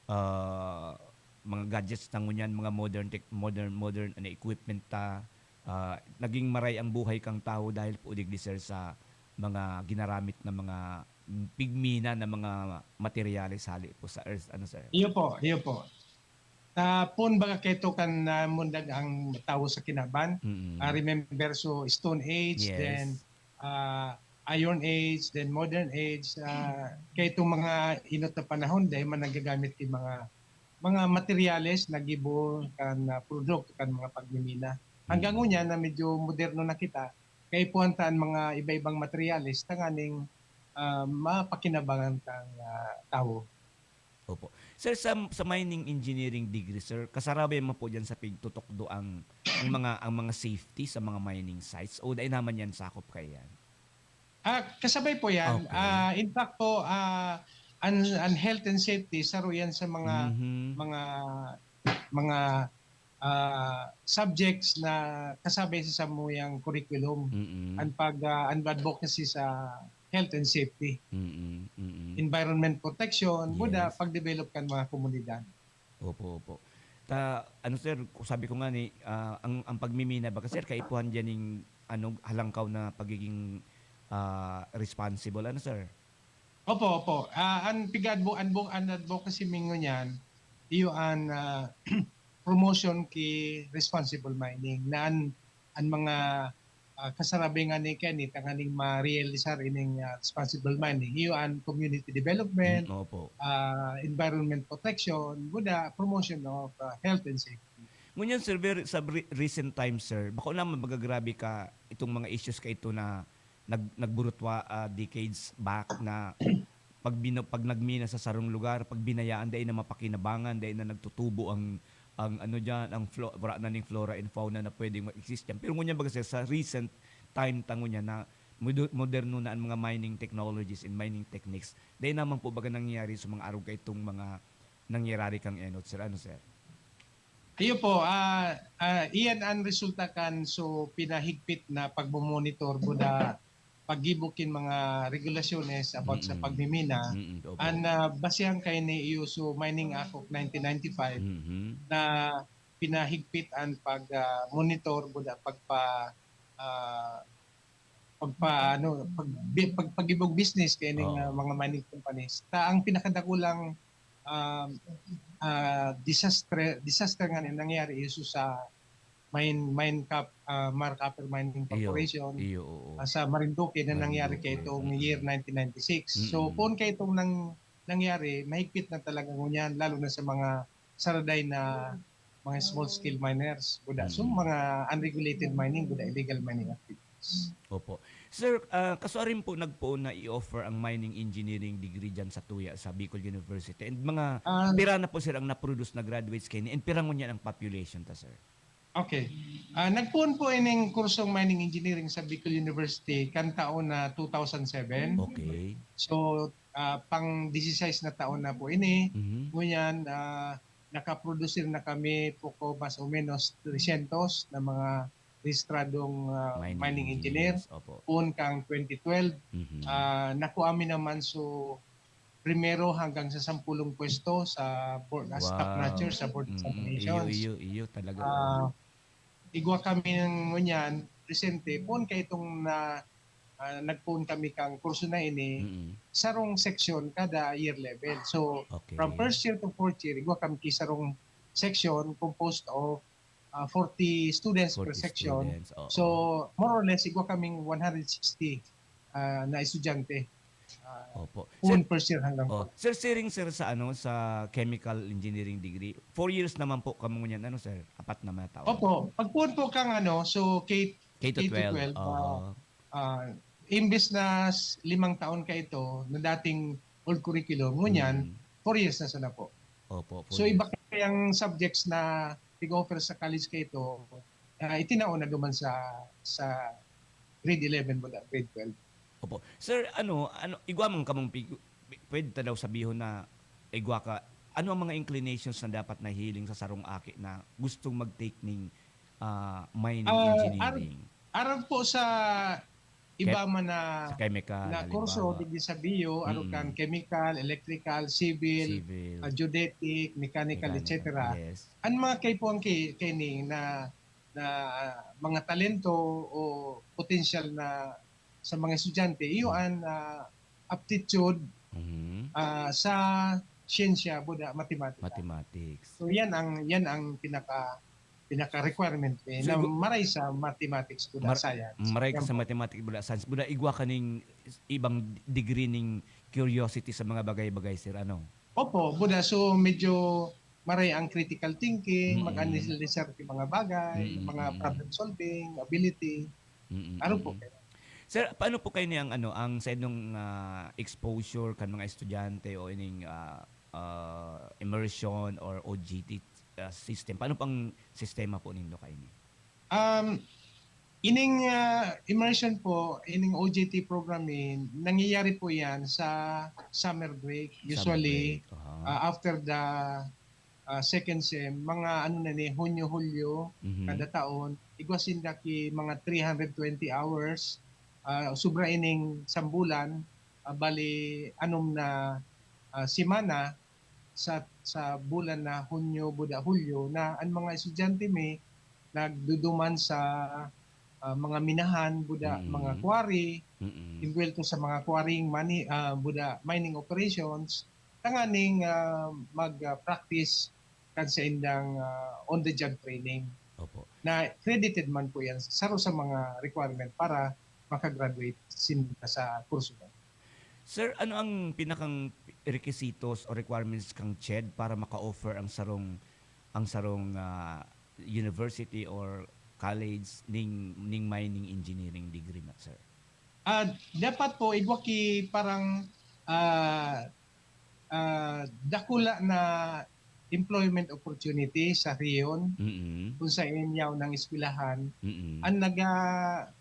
ah, mga gadgets ta ngunyan, mga modern tech-, modern, modern na equipment ta. Ah, naging maray ang buhay kang tawo dahil po digdi, sir, sa mga ginaramit na mga pigmina na mga materyales hali po sa earth, ano, sir? Iyo po, iyo po. Ta, poon baga kaito kan, ah, mundag ang tawo sa kinaban. Mm. Ah, remember, so Stone Age, Yes. then, ah, Iron Age, then Modern Age. Ah, kaitong mga inot na panahon, dai man nagagamit ki mga, mga materyales na gibo kan, ah, produkto kan mga pagmimina. Hanggang Mm. ngunyan na medyo moderno na kita, kaipuhan ta an mga iba-ibang materyales tanganing, ah, mapakinabangan kang, ah, tawo. Opo. Sir, sa, sa mining engineering degree, sir, kasarabay man po diyan sa pigtutukdo ang, ang mga, ang mga safety sa mga mining sites o dai naman yan sakop kaiyan? Ah, kasabay po yan. Okay. Ah, in fact po, ah, an, an health and safety, saro yan sa mga, Mhm. mga, mga, ah, subjects na kasabay sa samuyang curriculum. Mm. An pag, ah, an advocacy sa health and safety. Mm, mm. Environment protection, buda Yes. pagdevelop kan mga komunidad. Opo, opo. Ta, ano, sir, ku-, sabi ko nga ni, ah, ang, ang pagmimina baga, sir, kaipuhan diyan ning, ano, halangkaw na pagiging, ah, responsible, ano, sir? Opo, opo. Ah, an piga-advo-, advo-, an advocacy mi ngunyan, iyo an, ah, promotion ki responsible mining na an, an mga, ah, kasarabay nga ni kani tanganing ma-realisar ining, ah, responsible mining, iyo an community development, Mm, opo. ah, environment protection, buda promotion of, ah, health and safety. Ngunyan, sir, very, sa re-, recent times, sir, bako naman magagrabe ka itong mga issues ka ito na nag-, nagburutwa, ah, decades back na pag bina-, pag nagmina sa sarong lugar, pag binayaan, dai na mapakinabangan, dai na nagtutubo ang, ang ano diyan, ang flo-, wala na ning flora and fauna na pwedeng mag-exist diyan. Pero ngunyan baga, sir, sa recent time ta ngunyan na moder-, moderno na ang mga mining technologies and mining techniques, dai naman po baga nangyayari sa mga arog kaitong mga nangyayari kang enot, sir. Ano, sir? Iyo po, ah, ah, iyan an resulta kan so pinahigpit na pagmo-monitor buda paggibo kin mga regulasyones about sa Mm. pagmimina. Mm, opo. An, ah, basehan kaini iyo so Mining Act of nineteen ninety-five Mhm. na pinahigpit an pag, ah, monitor buda pagpa, ah, pagpa-, ano, pag-, bi-, pag-, pag-ibog business kaining, Oo. ah, mga mining companies. Ta ang pinakadakulang, um, ah, disaster, disaster nga nangyari iso sa mine, mine cap, ah, Mar Copper Mining Iyo, Corporation, iyo, oo. ah, sa Marinduque na nangyari Marinduque, kaitong mm. year nineteen ninety-six. So, Mm. kung kaitong nang-, nangyari, mahigpit na talaga ngunyan, lalo na sa mga saraday na mga small scale miners, buda. So, Mm. mga unregulated mining, buda, illegal mining activities. Opo. Sir, ah, kasuarin po nagpoon na i-offer ang mining engineering degree dyan sa Tuya, sa Bicol University. And mga Ah, pira na po, sir, ang na-produce na graduates kaini? And pira ngunyan ang population ta, sir? Okay. Ah, nagpoon po ining kursong mining engineering sa Bicol University kan taon na two thousand seven. Okay. So, ah, pang disisais na taon na po ini. Mhm. Ngunyan, ah, nakaproduce na kami poko mas o menos three hundred na mga rehistradong, ah, Mining mining engineer. engineers, opo. Poon kang twenty twelve, Mhm. ah, nakuha mi naman so primero hanggang sa sampulong pwesto sa board, as top Wow. notcher sa board Mm, iyo, examinations. iyo, iyo talaga. Ah, igwa kami ng ngunyan, presente, poon kay itong na, ah, nagpoon kami kang kurso na ini, Mm. sarong section kada year level. So, Okay. from first year to fourth year, igwa kami ki sarong section composed of, ah, forty students per forty section. students, oo. So, more or less, igwa kaming one hundred sixty, ah, na estudyante. Ah, Opo. poon Sir, first year hanggang oh, fourth. Sir, siring, sir, sa ano, sa chemical engineering degree, four years naman po kamo ngunyan, ano, sir? Apat naman na taon. Opo, pagpoon po kang ano, so K, K to K to twelve. twelve, Oo. ah, ah, imbes na s- limang taon ka ito, na dating old curriculum, ngunyan, Mm. four years na sana po. Opo, four So, iba years. kaya ang subjects na pig-offer sa college ka ito, ah, itinao na duman sa sa grade eleven mo na, grade twelve. Opo. Sir, ano, ano, igwa man kamong pig-, pwede ta daw sabihon na igwa ka, ano ang mga inclinations na dapat nahiling sa sarong aki na gustong mag-take ning, ah, mining Ah, engineering? Arog po sa iba Chem- man na, Sa chemical, na kurso, halimbawa. digdi sa bio, arog Mm. kan chemical, electrical, civil, Civil, ah, geodetic, mechanical, mechanical, et cetera. Yes. Ang mga kaipuhan kay, kay ni na, na mga talento o potensyal na sa mga estudyante, iyo Mm. ang, ah, aptitude, Mhm. ah, sa siyensya, buda, matematika. Mathematics. So, yan ang, yan ang pinaka, pinaka-requirement, eh, na So, igu- maray sa mathematics, buda, Mar- science. Maray ka Yan sa po. mathematics, buda, science. Buda, igwa ka ning ibang degree ning curiosity sa mga bagay-bagay, sir, ano? Opo, buda. So, medyo maray ang critical thinking, Mm. mag-analyze sa mga bagay, Mm, mga mm. problem solving, ability. Mm, Ano mm, po? Mm. Sir, paano po kayo niyang ano, ang sa inyong, ah, exposure kan mga estudyante o ining, ah, ah, immersion or O J T, ah, system? Paano pang sistema po nindo kaini? Um, ining, ah, immersion po, ining O J T program, eh, nangyayari po yan sa summer break. Summer Usually, break, aha. ah, after the, ah, second sem, mga ano na ni, Hunyo, Hulyo, Mhm. kada taon, igwa sinda ki mga three hundred twenty hours, ah, sobra ining sambulan, ah, bali, anom na, ah, semana sa, sa bulan na Hunyo, buda, Hulyo, na ang mga estudyante mi nagduduman sa, ah, mga minahan, buda, Mm. mga quarry, Mm. inkwelto sa mga quarrying mani-, ah, buda, mining operations, tanganing, ah, mag, ah, practice kan sa indang, ah, on-the-job training. Opo. Na credited man po yan, saro sa mga requirement para makagraduate sinda sa kurso na. Sir, ano ang pinakang requisitos o requirements kang CHED para maka-offer ang sarong, ang sarong, ah, university or college ning, ning mining engineering degree na, sir? Ah, dapat po, igwa ki parang, ah, ah, dakula na employment opportunity sa rehiyon Mm. kung sa inyaw ng eskwelahan. Mm. Ang naga,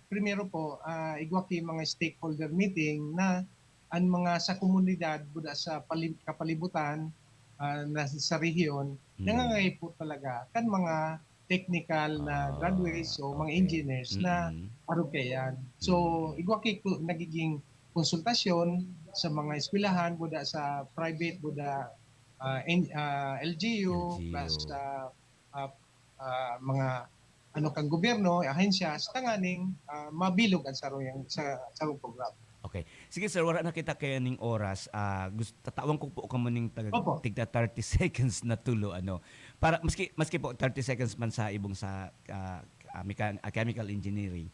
primero po, ah, igwa ki mga stakeholder meeting na ang mga sa komunidad, buda sa pali-, kapalibutan, ah, na sa rehiyon, Mm. nangangaipo talaga kan mga technical na Ah, graduates o mga okay. engineers na Mm. arog kaiyan. So, Mm. igwa ki ku-, nagiging konsultasyon sa mga eskwelahan, buda sa private, buda, ah, en-, ah, L G U, L G U. plus sa, ah, ah, mga ano kang gobyerno, ahensya, sa tanganing, ah, mabilog ang sarong, sa sarong program. Okay. Sige, sir, wala na kita kaya ning oras. Ah, gust-, tatawan ko po kamo ning tag-, Opo. tigta thirty seconds na tulo, ano. Para, maski, maski po thirty seconds man sa ibong sa, ah, ah, mechan-, ah, chemical engineering.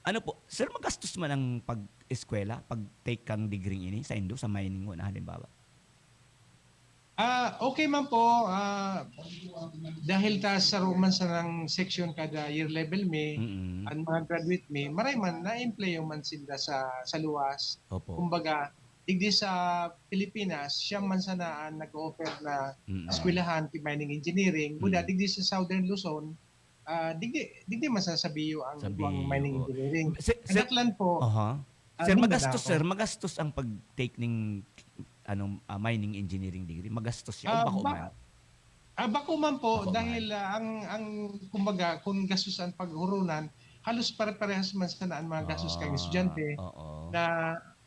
Ano po, sir, magastos man ang pag-eskwela, pag-take kang degree ini sa indo, sa mining mo na halimbawa? Ah, okay man po, ah, dahil ta saro man sanang section kada year level mi, Mm. ang mga graduate mi, maray man, na-employ man sinda sa, sa luwas. Opo. Kumbaga, digdi sa Pilipinas, siya man sana ang nag-offer na Mm. eskwelahan ki mining engineering. Buda, Mm. digdi sa Southern Luzon, ah, digdi, digdi masasabiyo ang, Sabiyo, ang mining oo. engineering. Sir, sir, Kadaklan po, Aha. ah, Sir, Mindanao. Magastos, sir. Magastos ang pag-take ng anong, ah, mining engineering degree. Magastos siya. Ah, O bako ba- man. Ah, bako man po, Bako dahil man. ah, ang, ang, kumbaga, kung gastos ang paghurunan, halos pare-parehas man sana ang mga gastos kang Ah, estudyante oo. na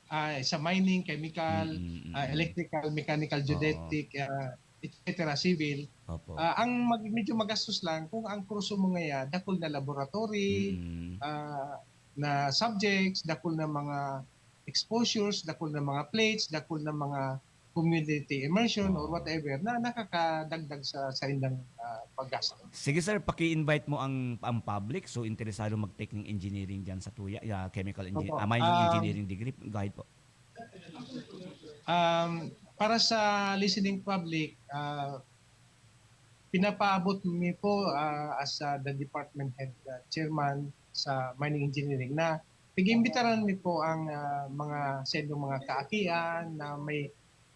ah, sa mining, chemical, Mm, mm, ah, mm. electrical, mechanical, Oo. geodetic, ah, et cetera, civil. Opo. Ah, ang mag, medyo magastos lang kung ang kurso mo ngaya, dakul na laboratory, Mm. ah, na subjects, dakul na mga exposures, dakul na mga plates, dakul na mga community immersion or Oo. whatever na nakakadagdag sa, sa indang, ah, paggasto. Sige, sir, paki-invite mo ang, ang public. So, interesado mag-take ng engineering dyan sa Tuya, ya, chemical engineering, Opo. ah, mining Um, engineering degree. Go ahead po. Um, para sa listening public, ah, pinapaabot mi po, ah, as, ah, the department head, ah, chairman sa mining engineering na pag-iimbitaran mi po ang, ah, mga sa inyong mga kaakian na may,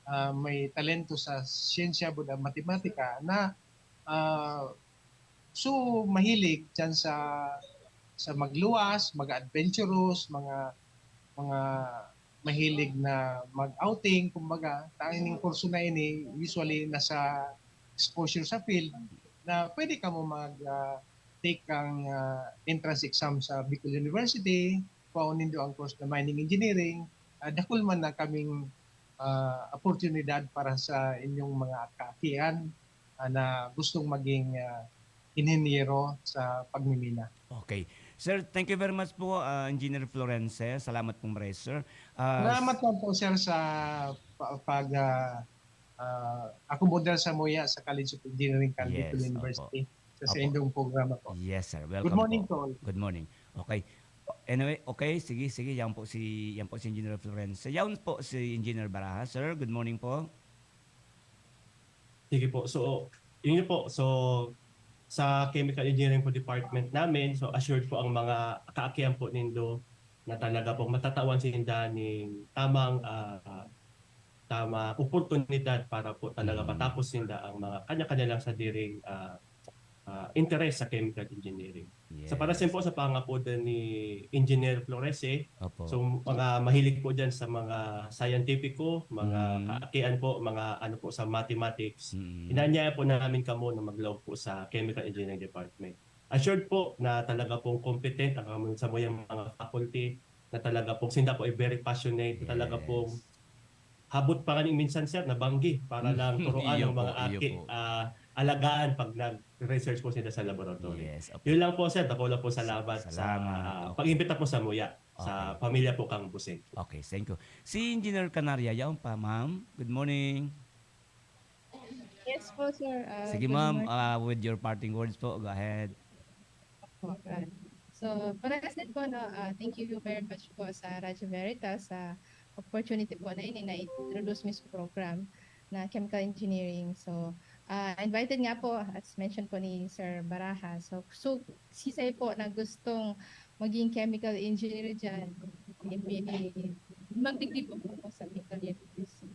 ah, may talento sa siyensya, buda matematika na, ah, so mahilig diyan sa, sa magluwas, mag-adventurous, mga, mga mahilig na mag-outing, kumbaga, ta ining kurso na ini, usually nasa exposure sa field, na pwede kamo mag, ah, take ang, ah, entrance exam sa Bicol University, kuhaon nindo ang course na mining engineering, ah, dakul man na kaming, ah, oportunidad para sa inyong mga kaakian, ah, na gustong maging, ah, inhenyero sa pagmimina. Okay. Sir, thank you very much po, ah, Engineer Florence. Salamat pong maray, sir. Ah, Salamat lang po, sir, sa pa-, pag, ah, ah, akomodar samuya sa College of Engineering kan Yes, Bicol opo. University sa, sa Opo. indong programa po. Yes, sir. Welcome Good morning po. To all. Good morning. Okay. Anyway, okay, sige, sige. Yan po si, yan po si Engineer Florence. Yan po si Engineer Baraha. Sir, good morning po. Sige po. So, yun po. So, sa chemical engineering po department namin, so assured po ang mga kaakian po nindo na talaga pong matatawan sinda ning tamang, ah, tama oportunidad para po talaga Mm. matapos sinda ang mga kanya-kanya lang sadiring, ah, ah, interes sa chemical engineering. Yes. Sa para po sa pangapod ni Engineer Flores, eh, Opo. so mga mahilig po dyan sa mga scientifico, mga Mm. kaakian po, mga ano po sa mathematics, Mm. inaanyaya po namin kamo na maglaog po sa chemical engineering department. Assured po na talaga pong competent ang kamo sa muyang mga faculty, na talaga pong sinda po ay very passionate, na talaga Yes. pong habot pa nga minsan, sir, na banggi para lang turuan Iyo ang mga po, iyo aki, po. ah, alagaan pag nag-research po sila sa laboratory. Yes, opo. Yun lang po, sir. Dako lang po salamat, Salamat. sa, ah, Okay. pag-imbita po sa muya, sa Okay. pamilya po kang Busing. Okay, thank you. Si Engineer Canaria, yaon pa, ma'am. Good morning. Yes po, sir. Ah, Sige, good ma'am, morning ah, with your parting words po, go ahead. po. Ah, so, parehas din po, no, ah, thank you very much po sa Radyo Veritas sa opportunity po na ini na introduce mi sa program na chemical engineering. So, ah, invited nga po, as mentioned po ni Sir Baraha. So, so siisay po na gustong maging chemical engineer dyan, i-, i-, mag-degree po po sa Bicol University.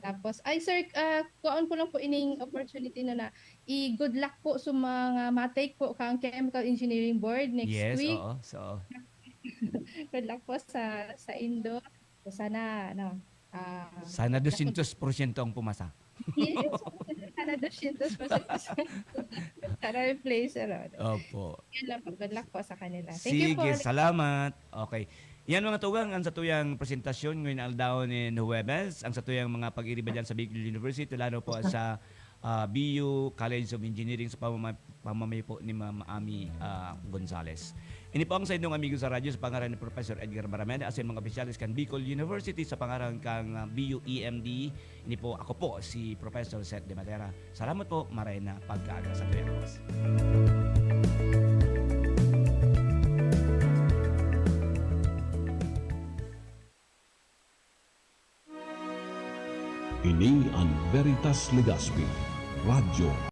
Tapos, ay sir, ah, kuhaon ko lang po ining opportunity na, na i-good luck po sa mga matake po kang Chemical Engineering Board next Yes, week. Oo. So, Good luck po sa, sa indo. So, sana, ano, ah, sana dosyentos porsyento ang pumasa. Yes, sana dosyentos porsyento. Sana yung place, ano. Opo. Yun lang po. Good luck po sa kanila. Thank you po. Sige, salamat. Okay. Yan, mga tugang, ang satuyang presentasyon ngayong aldaw nin Huwebes, ang satuyang mga pag-iriba dyan sa Bicol University, lalo po sa, ah, B U College of Engineering sa pamama-, pamamayo po ni Ma'am Ami, ah, Gonzales. Ini po ang saindong amigo sa radyo sa pangaran ni Professor Edgar Barameda, asin mga opisyales kan Bicol University sa pangaran kang, ah, B U E M D. Ini po, ako po si Professor Seth De Matera. Salamat po, maray na pagkaaga sa tuyang oras. Ini an Veritas Legazpi, Radyo